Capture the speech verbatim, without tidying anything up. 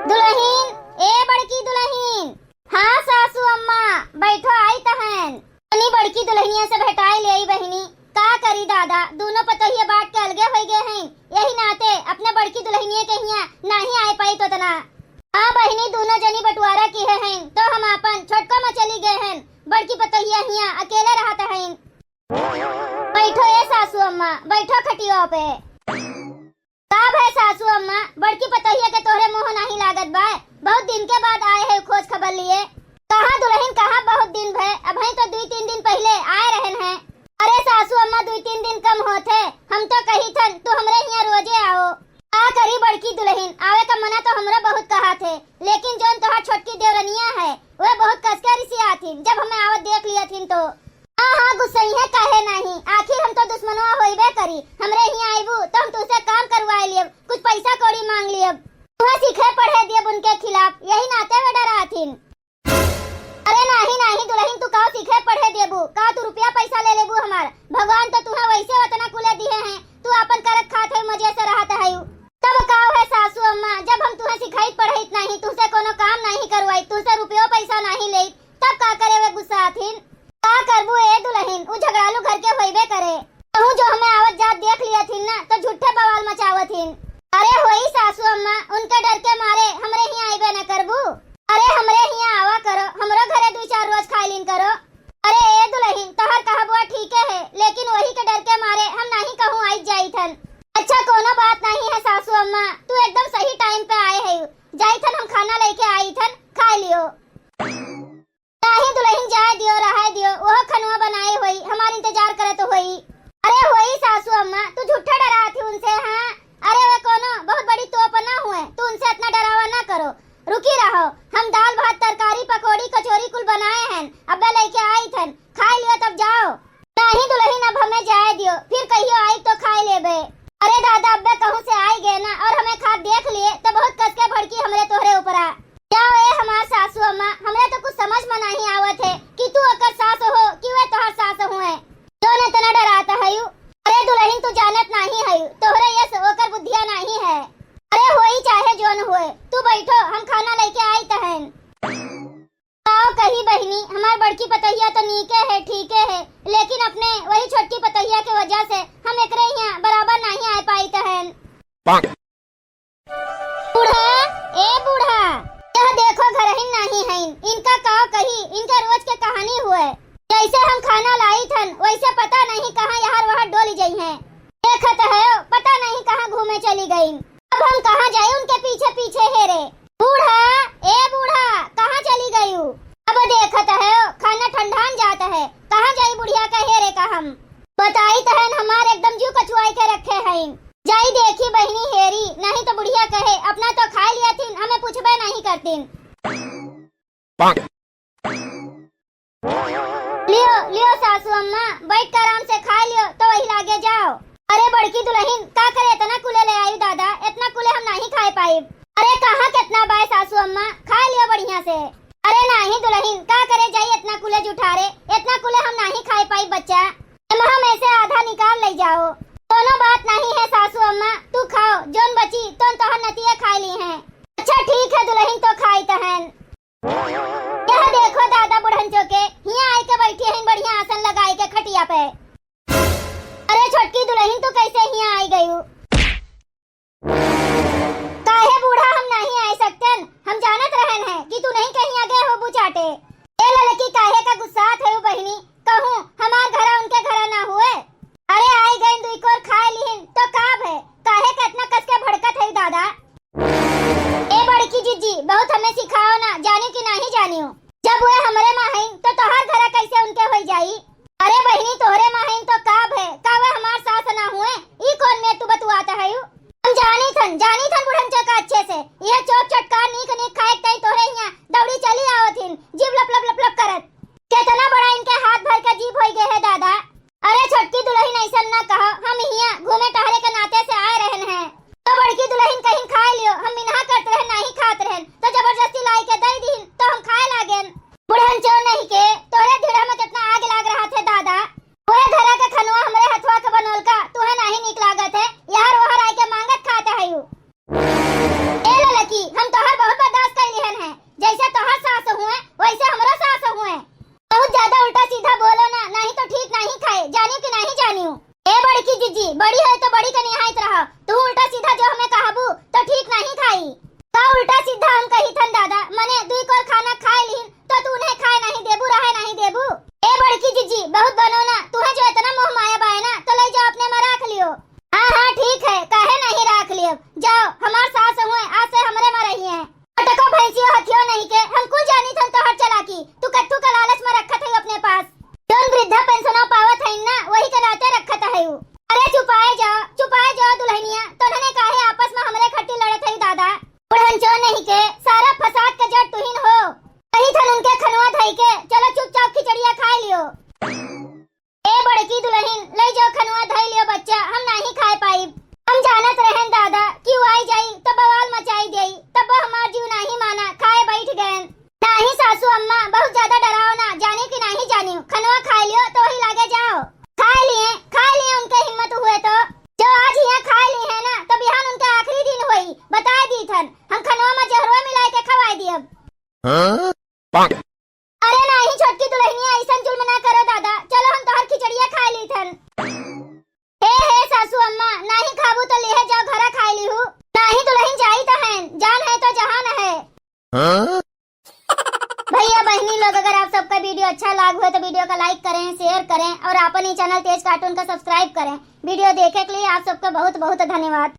दुलहिन, ए बड़की दुलहिन। हाँ सासू अम्मा, बैठो, आइत हन। तनी बड़की दुलहिनिया से भेटाइ लेई बहिनी। का करी दादा, दूनो पतोहिया बाँट के अलगे होइ गए हैं, यही नाते अपने बड़की दुलहिनिया के हियाँ नाहीं आइ पाइत ओतना। हाँ बहिनी, दूनो जनी बँटवारा किहे हैं, तो हम आपन छोटको मा चली गए हैं, बड़की पतोहिया हियाँ अकेले रहत हैं। बैठो ए सासू अम्मा, बैठो खटियो पे। का भए सासू अम्मा, बड़की पतोहिया के तोहरे मोह नाहीं लागत बा? बहुत दिन के बाद आए हैं खोज खबर लिए। कहाँ दुलहिन, कहाँ बहुत दिन भए, अबहीं तो दुइ तीन दिन पहिले आए रहेन हैं। अरे सासू अम्मा, दुइ तीन दिन कम होत है, हम तो कहित हन तू हमरे हियाँ रोजे आओ। का करी बड़की दुलहिन, आवे का मना तो हमरो बहुत कहात है, लेकिन जौन तोहार छोटकी देवरनिया है, वह बहुत कस के रिसियाथिन, जब हमें आवत देख लियथिन तो। हाँ, हाँ, गुस्सइहें काहे नाहीं? आखिर हम तो दुश्मनवा होइबे करी। हमरे हियाँ आइबू, तो हम तुहसे काम करवाए लियब, कुछ पैसा कौड़ी माँग लियब। तुहें सीखे पढ़े दियब उनके खिलाफ, यही नाते वे डराथिन। अरे नाहीं, नाहीं, दुलहिन, तू का सीखे पढ़े देबू? का तू रुपया पैसा ले लेबू हमार? भगवान तो तुहें वैसे ओतना कुले दिहे हैं, तू आपन करत खात है, मजे से रहत है। तब का है सासू अम्मा, जब हम तुहें सिखाइत पढ़ाइत नाहीं, तुहसे कोनो काम नाहीं करवाइत, तुहसे रुपयो पैसा नाहीं लेइत, तब का करे वे गुस्साथिन? का करबू ए दुलहिन, उ झगड़ालू घर के होइबे करे। कहूँ जो हमें आवत जात देख लियथिन ना, तो झूठे बवाल मचावथिन। अरे होई सासू अम्मा, उनके डर के मारे हमरे हियाँ आइबे न करबू। अरे हमरे हियाँ आवा करो, हमरो घरे दुइ चार रोज खाइ लीन करो। अरे ए दुलहिन, तोहर कहबुआ ठीके है, लेकिन वही के डर के मारे हम नाहीं कहूँ आइत जाइत हन। अच्छा कोनो बात नाहीं है सासू अम्मा, तू एकदम सही टाइम पे आए है। जाइत हन हम खाना लइके आइत हन, खाइ लियो। नाहीं दुलहिन, जाए दियो, रहाए दियो, वह खनवा बनाए होई, हमार इंतजार करत होई। अरे होई सासू अम्मा, तू झूठा डरात ही उनसे, हाँ? अरे वे कोनो बहुत बड़ी तोप ना हुए, तू उनसे इतना डरावा ना करो। रुकी रहो, हम दाल भात, तरकारी, पकौड़ी, कचौरी कुल बनाए हैं, अब्बे लइके आइत हन, खाइ लियो तब जाओ। नाहीं दुलहिन, अब हमें जाए दियो, फिर कहियो आई तो खाइ लेबे। अरे दादा, अब्बे कहूँ से आइ गए ना और हमें खात देख लिए तो बहुत कस के भड़की हमरे तोहरे ऊपरा। जाओ ए हमार सासू अम्मा, हमरे तो कुछ समझ में नाहीं आवत है कि तू ओकर सास हो कि वे तोहार सास हुए। जौन इतना डरात हयू। अरे दुलहिन, तू जानत नाहीं हयू, तोहरे यस ओकर बुद्धिया नाहीं है। अरे होई चाहे जौन होए, तू बैठो, हम खाना लइके आइत हन। का कही बहिनी, हमार बड़की पतोहिया तो नीके है, ठीके है, लेकिन अपने वही छोटकी पतोहिया के वजह से हम एकरे हियाँ बराबर नाहीं आए पाइत हन। बूढ़ा, ए बूढ़ा, यह देखो घरहिन नाहीं हइन, इनका का कही, इनके रोज के कहानी हुए। जैसे हम खाना लाइत हन, वैसे पता नहीं कहाँ यहाँ वहाँ डोली जइहें। देखत हयो, पता नहीं कहाँ घूमे चली गईं। अब हम कहाँ जाई उनके पीछे पीछे हेरे। बूढ़ा, ए बूढ़ा, कहाँ चली गयू? अब देखत हयो, खाना ठंडान जात है, कहाँ जाई बुढ़िया का हेरे का हम? बताइत हन हमार एकदम जीव कचुआई के रखे हइन। जाई देखी बहिनी हेरी, नहीं तो बुढ़िया कहे, अपना तो खाइ लियथिन, हमें पूछबे नहीं करतिन। लियो, लियो सासू अम्मा, बैठ के आराम से खाइ लियो, तो वही लागे जाओ। अरे बड़की दुलहिन, का करे इतना कुले ले आयू दादा, इतना कुले हम नाहीं खाए पाइब। अरे कहाँ कितना बाय सासू अम्मा, खाइ लियो बढ़िया से। अरे नाहीं दुलहिन, का करे जाई इतना कुले जुठारे, इतना कुले हम नाहीं खाए पाइब बच्चा। एमहा में से आधा निकाल ले जाओ। कोनो बात नाहीं है सासू अम्मा, तू खाओ, जौन बची तौन तोहर नतिया खाइ लीहें। अच्छा ठीक है दुलहिन, तो खाइत हन। यह देखो दादा बुढ़ंचो के, हियाँ आइके बैठी हइन बढ़िया आसन लगाइके खटिया पे। अरे छोटकी दुलहिन, तू कैसे हियाँ आइ गयू? काहे बूढ़ा, हम नाहीं आइ सकतेन? हम जानत रहन हैं कि तू नहीं कहीं आगे हो बुचाटे। ए ललकी, काहे का गुस्सात हयू बहिनी? कहूँ हमार घरा उनके घरा ना हुए। अरे आइ गइन, दुइ कोर खाइ लिहिन तो का भय? काहे का इतना कस के भड़कत हयू दादा? ए बड़की जिज्जी, बहुत हमें सिखाओ ना, जानियो कि नाहीं जानियो। जब वे हमरे माँ हईं, तो तोहार घरा कैसे उनके होई जाई? अरे बहिनी, तोहरे माँ हईं तो का भय, का वे हमार सास ना हुए? ई कौन में तू बतुआत हयू? हम जानी थन, जानी थन बुढ़न चोका अच्छे से। यह चोक चटका नीक नीक खाए के ताई तोहरे हियाँ दौड़ी चली आवत हिन, जीभ लप लप लप लप करत। केतना बड़ा इनके हाथ भर के जीभ होई गए है दादा। अरे छोटकी दुलहिन, ऐसन ना कहो, हम हियाँ घूमे टहरे के नाते से आए रहन हैं। तो बड़की दुलहिन कहिन खाए लियो, हम मिनहा करत रहन, नाहीं खात रहन, तो जबरदस्ती लाई के दई दीन, तो हम खाए लागेन। बुढ़न चोर नहीं के, तोहरे ढिढ़ा में कितना आग लाग रहा थे दादा। वह घरा के खनुआ हमरे हथवा के बनोल का, तुहे नाहीं नीक लागत है, यहर वहर आए के मांगत खात हयू। ए ललकी, हम तोहर नहीं के, हम कुल जानी थन तोहर चालाकी, तू कत्थू का लालच में रखत है अपने पास। जौन वृद्धा पेंशनो पावत है ना, वही के नाते रखत है उ। अरे चुपाए जा, चुपाए जा दुल्हनिया, तोहने काहे आपस में हमरे खट्टी लड़त है दादा? बुढ़न चो नहीं के, सारा फसाद के जड़ तुहिन हो। कही थन उनके खनवा धई के, चलो चुपचाप खिचड़िया खाए लियो। ए बड़की दुल्हन, ले जाओ खनवा धई लियो बच्चा, हम नाही खाए पाइब। हम जानत रहेन दादा कि उ आई जाई तो बवाल मचाई देई, तब हमार जीव नाही माना, खाए बैठ गएन। नाही सासू अम्मा, बहुत ज्यादा डराओ ना, जानी कि नाही जानी, खनवा खाए लियो तो वही लागे जाओ। खाए लिए, खाए लिए उनके हिम्मत हुए तो, जो आज यहाँ खाए ली है ना, तो बिहान उनका आखिरी दिन होई, बताए दी थन, हम खनवा में जहरवा मिलाए के खवाए दियब। हाँ? अरे नाही छोटकी दुल्हनिया, ऐसन जुल्म ना करो दादा, चलो हम तोहर खिचड़िया खाए ली थन। हे हे सासू अम्मा, नाही खाबू तो लेहे जाओ घरा खाए लीहू। नाही दुल्हन जाई त है, जान है तो जहान है। हाँ? भैया बहनी लोग, अगर आप सबका वीडियो अच्छा लाग हुए तो वीडियो का लाइक करें, शेयर करें और आपन ही चैनल तेज कार्टून का सब्सक्राइब करें। वीडियो देखे के लिए आप सबका बहुत बहुत धन्यवाद।